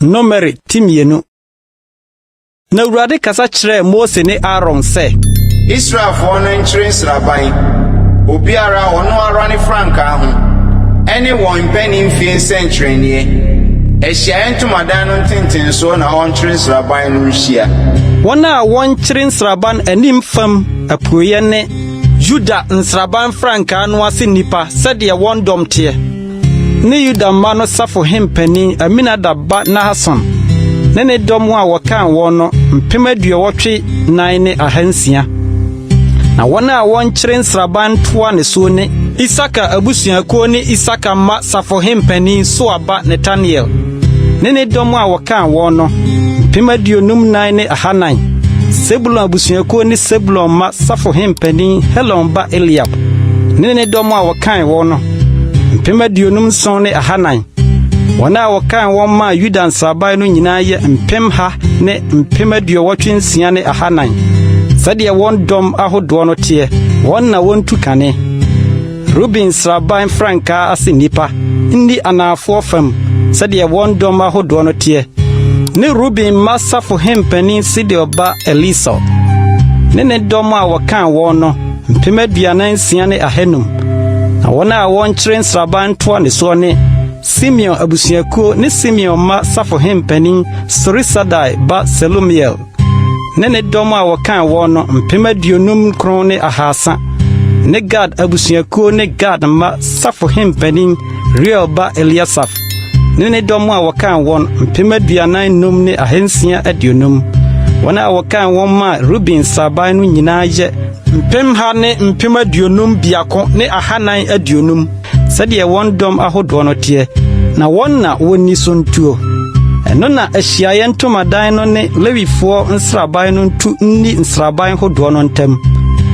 Numeri ti mmienu. Na Awurade kasa kyerɛɛ Mose ne Aaron sɛ. Israelfoɔ no nkyere nsraban, obiara ɔno ara ne frankaa ho, ɛne wɔn mpanin mfie nsɛnkyerɛnneɛ. Ahyiaeɛ ntomadan no ntentensoɔ na ɔnkyere nsraban no nhyia. Wɔn a wɔnkyere nsraban anim fam apueeɛ ne Yuda nsraban frankaa no ase nnipa sɛdeɛ wɔn dɔm teɛ. Ne Yuda mma no safohempanin Aminadab ba Nahason ne ne dɔm a wɔkan wɔn no 84,600. Na wɔn a wɔnkyere nsraban ntoa ne soɔ ne Isakar abusuakuo ne Isakar mma safohempanin Suar ba Netanel ne ne dɔm a wɔkan wɔn no 54,400. Sebulon abusuakuo ne Sebulon mma safohempanin Helon ba Eliab ne ne dɔm a wɔkan wɔn no 57,400. Wɔn a wɔkan wɔn maa Yuda nsraban no nyinaa yɛ 186,400. Sɛdeɛ wɔn dɔm ahodoɔ no teɛ, wɔn na wɔntu kane. Ruben nsraban frankaa ase nnipa nni anafoɔ fam sɛdeɛ wɔn dɔm ahodoɔ no teɛ, ne Ruben mma safohempanin Sedeur ba Elisur ne ne dɔm a wɔkan wɔn no 46,500. Na wɔn a wɔnkyere nsraban ntoa ne soɔ ne Simeon abusuakuo ne Simeon mma safohempanin Surisadai ba Selumiel ne ne dɔm a wɔkan wɔn no 59,300, ne Gad abusuakuo ne Gad mma safohempanin Reuel ba Eliasaf ne ne dɔm a wɔkan wɔn 45,650. Wɔn a wɔkan wɔn maa Ruben nsraban no nyinaa yɛ 151,450, sɛdeɛ wɔn dɔm ahodoɔ no teɛ, na wɔn na wɔnni so ntuo. Ɛno na ahyiaeɛ ntomadan no ne Lewifoɔ nsraban no ntu nni nsraban hodoɔ no ntam.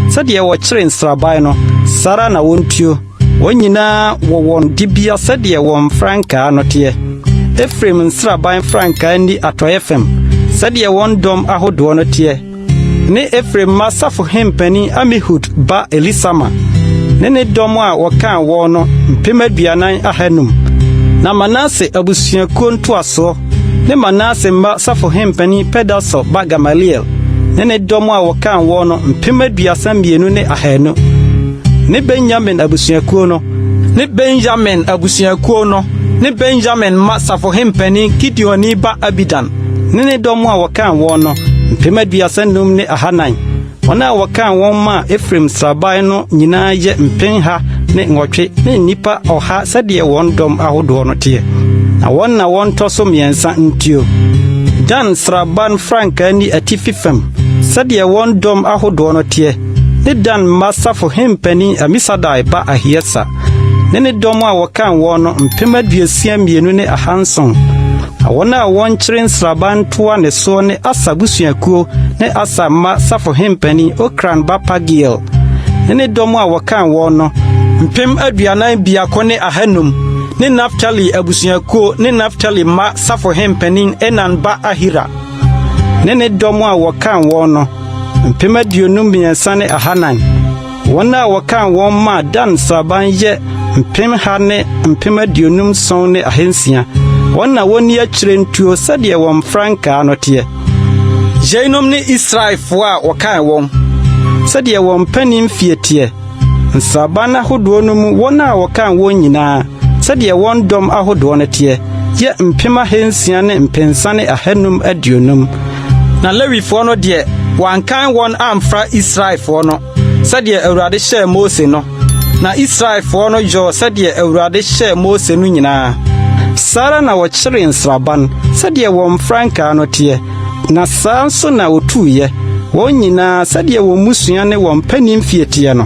Sɛdeɛ wɔkyere nsraban no, saa ara na wɔntuo. Wɔn nyinaa wɔ wɔn dibea sɛdeɛ wɔn frankaa no teɛ. Efraim nsraban frankaa nni atɔeɛ fam, sɛdeɛ wɔn dɔm ahodoɔ no teɛ, ne Efraim mma safohempanin Amihud ba Elisama ne ne dɔm a wɔkan wɔn no 40,500. Na Manase abusuakuo ntoasoɔ ne Manase mma safohempanin Pedahsur ba Gamaliel ne ne dɔm a wɔkan wɔn no 32,200. Ne Benyamin abusuakuo no ne Benyamin abusuakuo no ne Benyamin mma safohempanin Gideoni ba Abidan ne ne dɔm a wɔkan wɔn no 35,400. Wɔn a wɔkan wɔn maa Efraim nsraban no nyinaa yɛ 808 ne nnipa 100 sɛdeɛ wɔn dɔm ahodoɔ no teɛ. Na wɔn na wɔntɔ so mmiɛnsa ntuo. Dan nsraban frankaa ni atifi fam sɛdeɛ wɔn dɔm ahodoɔ no teɛ, ne Dan mma safohempanin Amisadai ba Ahiesa ne ne dɔm a wɔkan wɔn no 62,700. Na wɔn a wɔnkyere nsraban ntoa ne soɔ ne Aser abusuakuo ne Aser mma safohempanin Okran ba Pagiel ne ne dɔm a wɔkan wɔn no 41,500, ne Naftali abusuakuo ne Naftali mma safohempanin Enan ba Ahira ne ne dɔm a wɔkan wɔn no 53,400. Wɔn a wɔkan wɔn maa Dan nsraban yɛ 157,600. Wɔn na wɔnni akyire ntuo sɛdeɛ wɔn frankaa no teɛ. Yeinom ne Israelfoɔ a wɔkan wɔn, sɛdeɛ wɔn mpanin mfie teɛ, nsraban ahodoɔ no mu wɔn a wɔkan wɔn nyinaa, sɛdeɛ wɔn dɔm ahodoɔ no teɛ, yɛ 603,550. Na Lewifoɔ no deɛ, wɔankan wɔn amfra Israelfoɔ no, sɛdeɛ Awurade hyɛɛ Mose no. Na Israelfoɔ no yɔɔ sɛdeɛ Awurade hyɛɛ Mose no nyinaa. Saa ara na wɔkyeree nsraban, sɛdeɛ wɔn frankaa no teɛ, na saa nso na wɔtuiɛ, wɔn nyinaa sɛdeɛ wɔn mmusua ne wɔn mpanin mfie teɛ no.